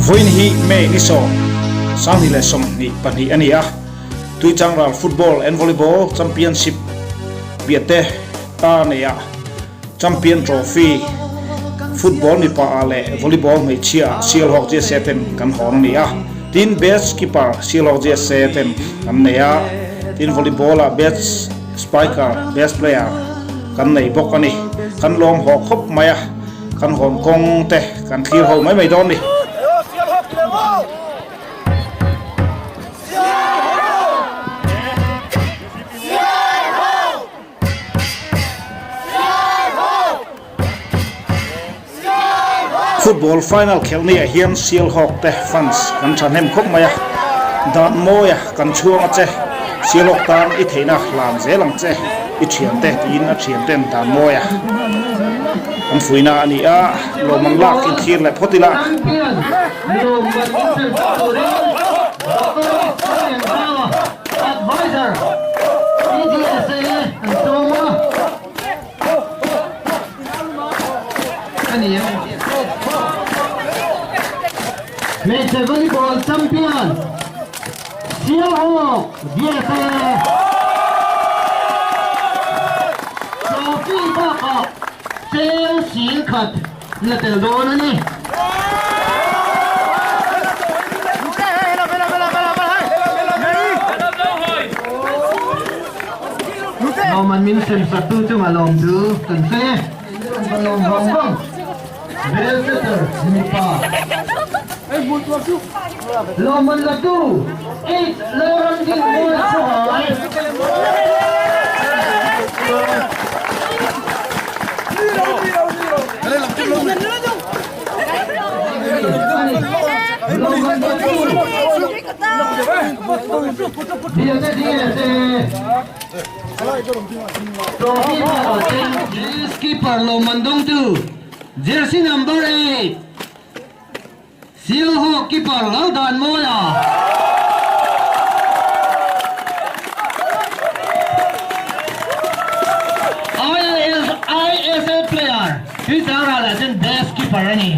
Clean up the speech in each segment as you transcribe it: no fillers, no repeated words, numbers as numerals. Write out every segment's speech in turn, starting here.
Vawiin hi May ni 22 a ni a, Tuichangral Football and Volleyball Championship Biate a nei a, Champion Trophy Football mipa ah leh Volleyball hmeichhia ah Sialhawk GSA ten kan hawn a ni a, tin Best Keeper Sialhawk GSA ten kan nei a, tin Volleyball ah Best Spiker, Best Player kan nei bawk a ni. Kan lawm haw khawp mai a, kan hawn kawng te kan thlir ho mai mai dawn a ni. Football final khelh ni ah hian Sialhawk te fans kan thahnem khawp mai a, dan mawi a kan chhuang a che, Sialhawk tan i theihna hlan zel ang che i thiante tiin a thianten dan mawi a an fuihna a ni a, lawmman lak inthlir leh phawt ila. Adviser, PDSA an tlawm a a ni em? Hmeichhe volleyball champion Sialhawk DSA trophy bakah cheng sil khat la tel dawn a ni. Lawman min sem sak tu chunga lawm chu kan sawi e. Kan lawm vang vang. Bell setter mipa. Lawman la tu 8 Loram Ding Mawi Khawhai. Skipper Lawman Dawngtu Jersey number 8 Sialhawk keeper Laldanmawia. ISL player Tuichangral ah chuan best keeper a ni.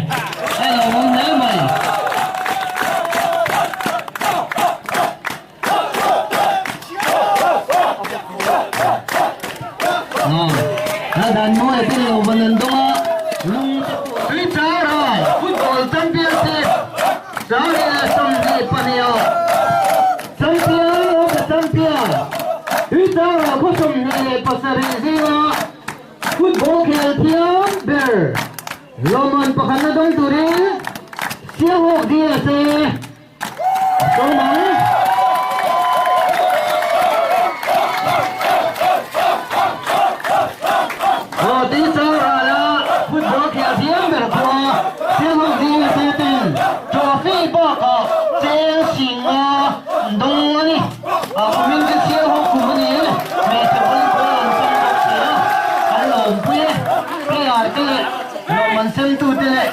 A lawmawm hle mai. Laldanmawia te lawmman an dawng a, Tuichangral Football Championship 2022 ah Champion of the Champion Tuichangral khaw 27 zinga Football khel thiam ber lawmman pakhatna dawng turin Sialhawk DSA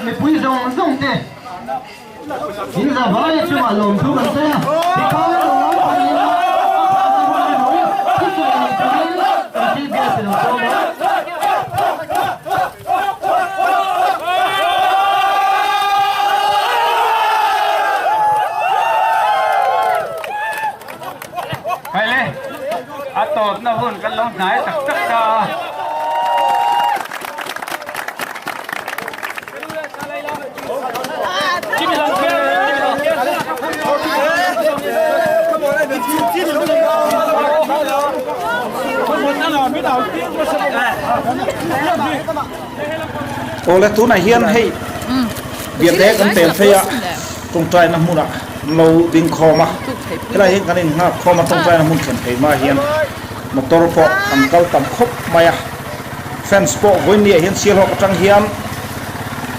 Mipui zawng zawng te In za vai chungah lawmthu kan sawi a, tikhan lawm pahnih a hun emaw thusawi nei turin kan thil biak lo sawm a. Haile, a tawpna hun kan lo hnai tak tak ta a. Awle tunah hian hei biate kan tel phei a tawngtaina hmunah an lo ding khawm a helai hian kan innghak khawm a tawngtaina hmun thlen phei hma hian motor pawh an kal tam khawp mai a. Fans pawh vawinia hian Sialhawk atang hian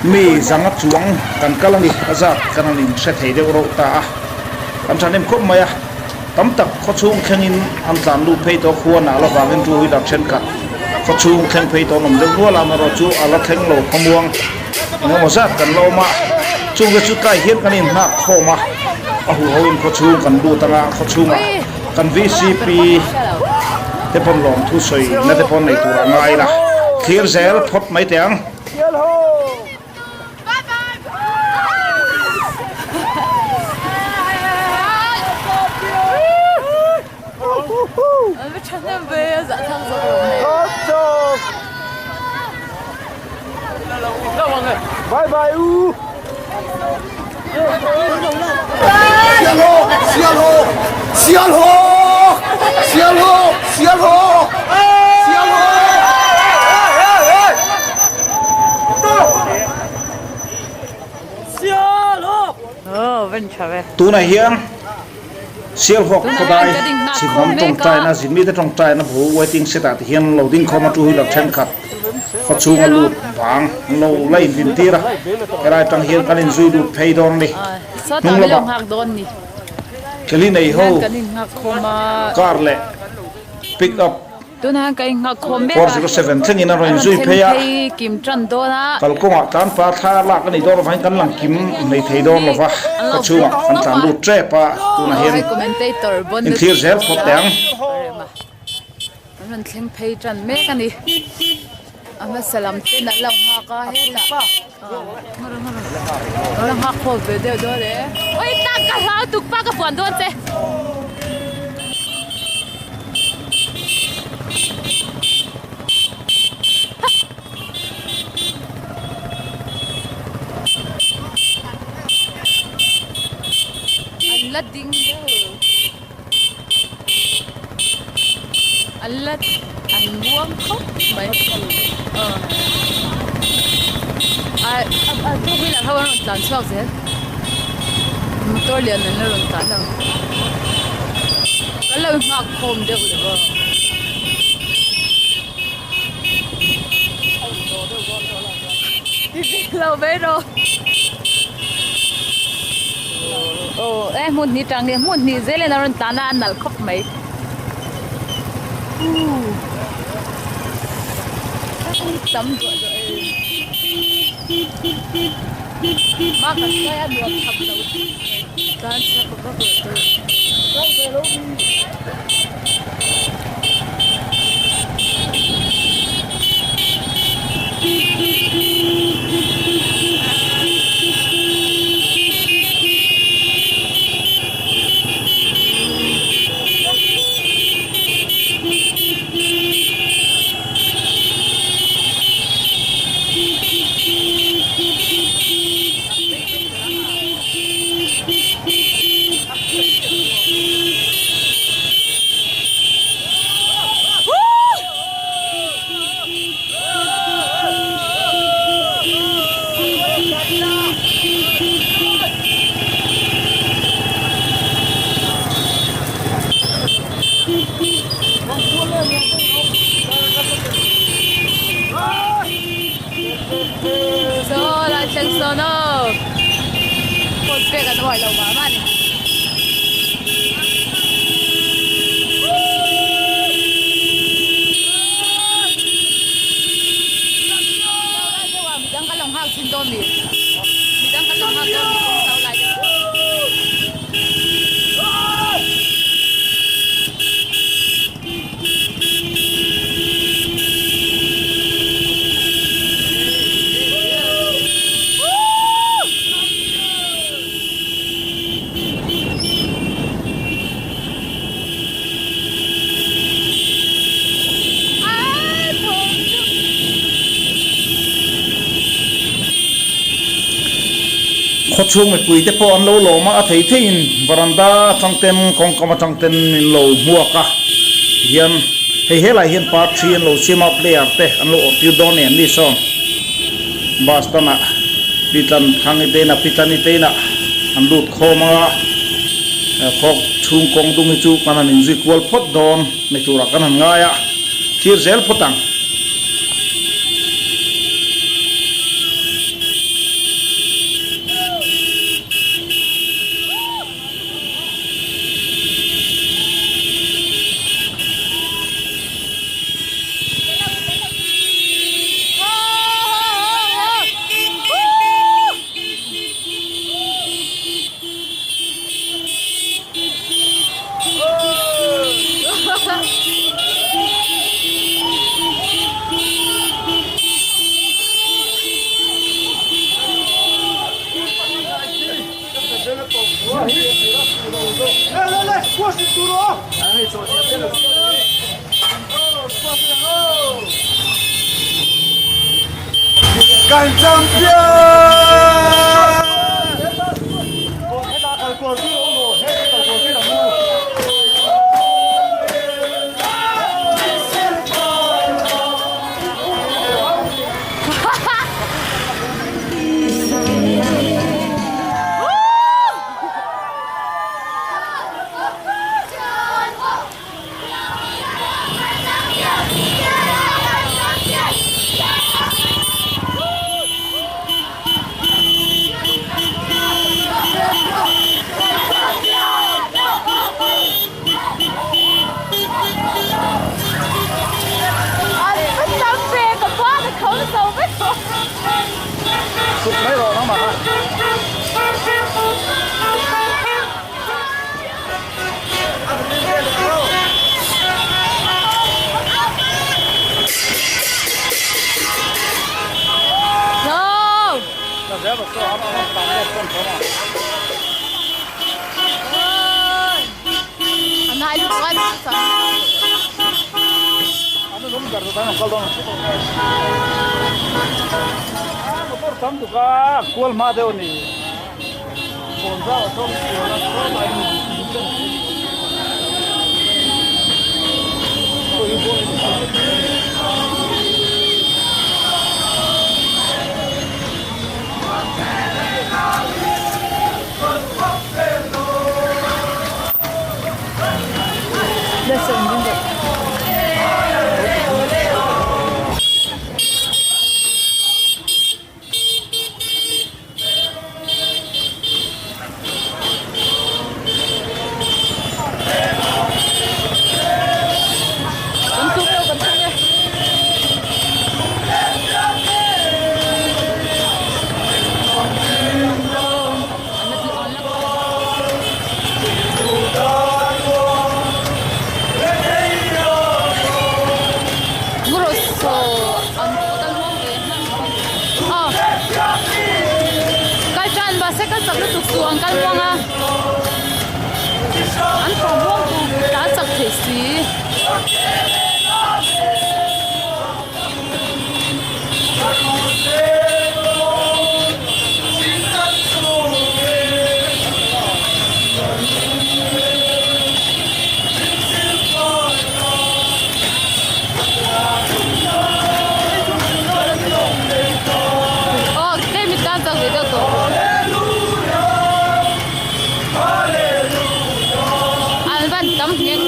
mi zanga chuang kan kal a ni, a zat kan han inhre thei deuh reuh ta a, kan thahnem khawp mai a, tam tak khawchhung thlengin an tlan lut phei tawh khuan ah la vangin two wheeler thenkhat khawchhung thleng phei tawh an awm deuh nual a, amaherawh chu a la thleng lo khawmuang engemaw zat kan la awm a, chungte chu tlai hian kan inhnak khawm a, a huhoin khawchhung kan lut anga khawchhungah. Kan VCP te pawn lawmthu sawi na te pawn nei tur a ngai la, thlir zel phawt mai teh ang. An va tha hnem ve a zahthlak zawk lo mai. Bye bye u. Tunah hian Sialhawk khawdai chhimham tawngtaina zimite tawngtaina bu waiting shed ah te hian lo ding khawm a two wheeler thenkhat khawchhunga lut bang an lo la inrin tir a helai atang hian kan inzui lut phei dawn a ni hnung lamah Kelly nei ho car leh pick up 407 thlengin a rawn inzui phei a, kalkawngah tlanpa thla lak a nih dawn avangin kan lang kim nei thei dawn lo va, ka chhungah kan tlan lut tep a, tunah hian inthlir zel phawt teh ang. An rawn thleng phei tan mek a ni. A hmasa lam ten an lo nghak a hetah an lo nghak khawp ve deuh dawn e. Ui tak ka hlau tuk pa ka puan dawn che. An la ding deuh. An la an muang khawp mai aw ah a two wheeler ho an rawn tlan chhuak zel motor lian an la rawn tlan lo kan lo nghak khawm deuh lo aw. Lo mai rawh. Aw e hmun hnih tang hi hmun hnih zel in a rawn tlan a a nalh khawp mai. Tam duah duah e. Hma kan hruai a nuam thap lo tlan chak vak loh tur. Saw lai thleng sawn aw phone pek an uar lo mah mah a ni. Midang kan lo nghak thin dawn mi midang kan lo nghak dawn mi kawng chau lai deuh. Khawchhung mipui te pawh an lo lawm a, a thei theiin varanda atang ten kawngkam atang ten min lo hmuak a tihian hei helai hian part thi an lo siam a player te an lo awrh tir dawn nen ni sawn bus stand ah pitlan thang i te inah pitlan i te inah an lut khawm anga khawk chhung kawng dung hi chu kan han inzui kual phawt dawn ni turah kan han ngai a thlir zel phawt ang. Kan champion! Kual hma deuh a ni. Kan tum lo kan tum e. Kal tan mahse kal chak lutuk chu an kal muang a an thawm muang tur ta chak thei si. Aw tlem i tan chak ve deuh tawh. An van tam nghet.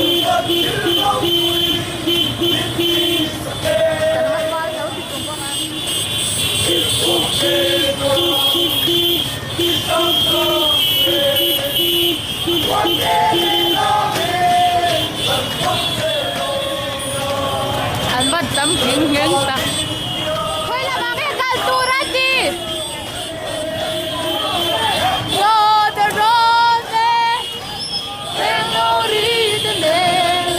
An va tam ngheng ngheng tak. Khawi lamah nge kal tur a ti? Dawt a rawn e, englo ri te nen.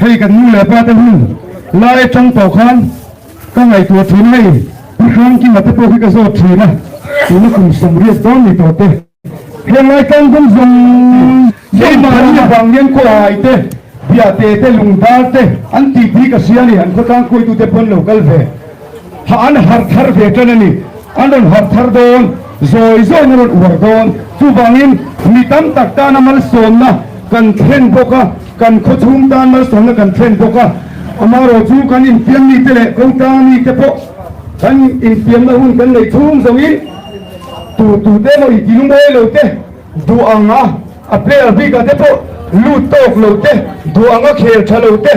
Hei kan nu leh pa te hun lai atang tawh khan ka ngaihtuah thin hei Pu Hrangkima te pawh khi ka zawt thin a, tuna kum 80 dawn ni tawh te. Heng lai tlangdum zawng keimahni avang hian khawhai te, biahte te, lungdar te an tih tih ka hria a ni, an khawtlang khuaitute pawh an lo kal ve. Ha an harh thar ve tan a ni, an rawn harh thar dawn, zawi zawiin an rawn uar dawn. Chuvangin mi tam tak tana malsawmna kan thlen bawk a, kan khawchhung tan malsawmna kan thlen bawk a, amaherawh chu kan infiam mite leh kotlang mite pawh kan infiamna hun kan neih chhung zawngin tu tute emaw i tilungawi lo te, duh anga a player bikah te pawh lut tawk lo te, duh anga khel tha lo te,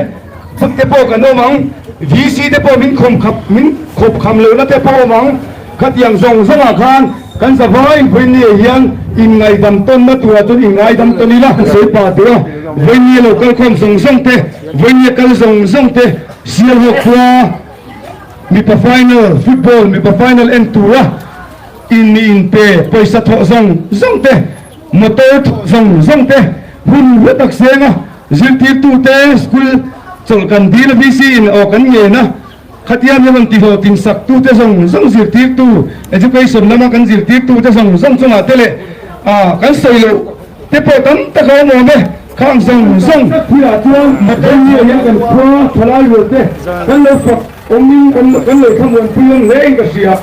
Chut te pawh kan awm ang, VC te pawh min khawm khap min khawp kham lohna te pawh awm ang. Khatiang zawng zawngah khan kan zavaiin Vawinia hian inngaidam tawnna turah chuan inngaidam tawn ila ka sawi pah duh a. Vawinia lo kal khawm zawng zawng te, Vawinia kal zawng zawng te, Sialhawk khua mipa final football mipa final en tura in mi inpe pawisa thawh zawng zawng te, motor thawh zawng zawng te hun hlu tak senga Zirtirtute school chawlh kan dil a VC in aw kan ngen a, khatiang hi rawn tihlawhtlin sak tute zawng zawng zirtirtu education lama kan zirtirtute zawng zawng chungah te leh ah kan sawi loh te pawh tam tak a awm awm e, khang zawng zawng thilah chuan Matei ah hian kan khua thalai rual te kan lo fak awm in kan kan lo thlamuan pui ang hle in ka hria.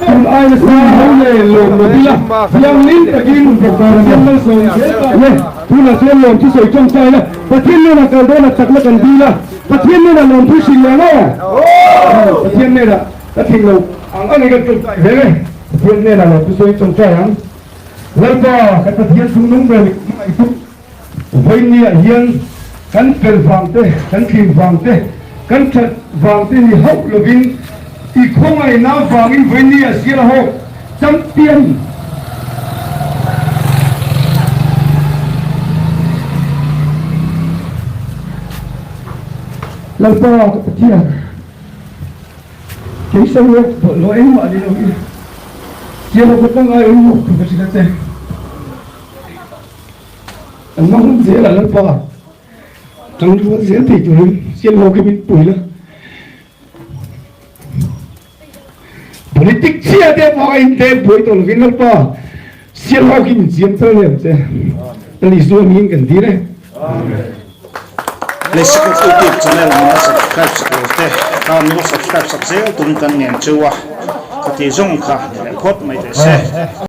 Tun ai nasa ho leh lawm lo ila thianghlim takin Pathian malsawm zel ta le. Tunah chuan lawm thu sawi tawngtai la, Pathian hnenah kal dawn a chakna kan dil a, Pathian hnenah lawm thu hrilh leh ang aw. Pathian hnenah ka thing lo ang ang in kan tawngtai ve nge. Pathian hnenah lawm thu sawi tawngtai ang. Lalpa kan Pathian chungnung ber hmangaih tu. Vawinia hian kan fel vang te, kan tling vang te, kan that vang te ni hauh lovin i khawngaihna vangin Vawinia Sialhawk champion Lalpa ka Pathian, kei saruak bawlhhlawh engmah ni lo hi siam a ka pangngai awm lo thu ka hrilh a che. An hma hun zelah Lalpa tang rual zel thei turin siam ho khi min pui la. Politic chhia te pawh a intel buai tawh lovin Lalpa siam ho khi min siam tel em che. Lal Isua hmingin kan dil e. Lesikut YouTube channel min la subscribe sak lo te kha min lo subscribe sak zel turin kan ngen cheu a, ka tih zawng kha ni leh phawt mai teh se.